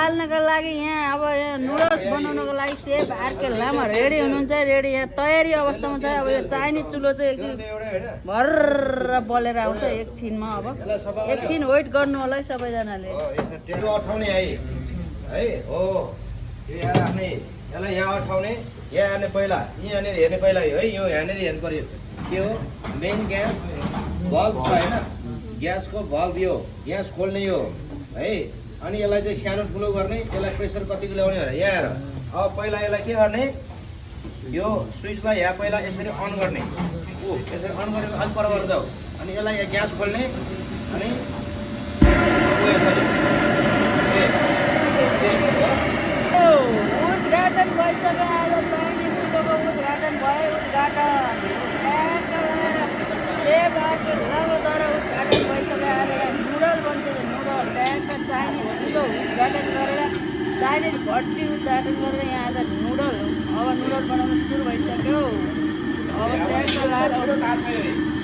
बाल्नको लागि यहाँ अब यहाँ नुडल्स बनाउनको लागि सेफ आरके लामा रेडी हुनुहुन्छ रेडी यहाँ तयारी अवस्थामा छ अब यो चाइनिज चुलो चाहिँ एकछिन भर्र बलेर आउँछ एकछिनमा अब एकछिन वेट गर्नु होला है सबैजनाले है हो यो यहाँ राख्ने यसलाई यहाँ अठाउने यहाँ हाल्ने पहिला यहाँनिर हेर्ने पहिला है यो यहाँनिर हेर्नु पर्यो के हो मेन ग्यास बल्ब छ होइन ग्यासको बल्ब यो ग्यास खोल्ने यो है अनि यसलाई चाहिँ सानो ठुलो गर्ने यसलाई प्रेसर कतिको ल्याउने भनेर यहाँ हेर अब पहिला यसलाई के गर्ने यो स्विचलाई यहाँ पहिला यसरी अन गर्ने यसरी अन गरेको अलिक पर जाऊ अनि यसलाई यहाँ ग्यास खोल्ने अनि उद्घाटन भइसक्यो आज चाइनिज चुलोको उद्घाटन भयो उद्घाटन लामोद्वारा उद्घाटन भइसक्यो आज नुडल बन्छ नुडल ट्याङ्कका चाइनिज चुलो उद्घाटन गरेर चाइनिज भट्टी उद्घाटन गरेर यहाँ आज नुडल अब नुडल बनाउनु सुरु भइसक्यो अब ट्याङ्क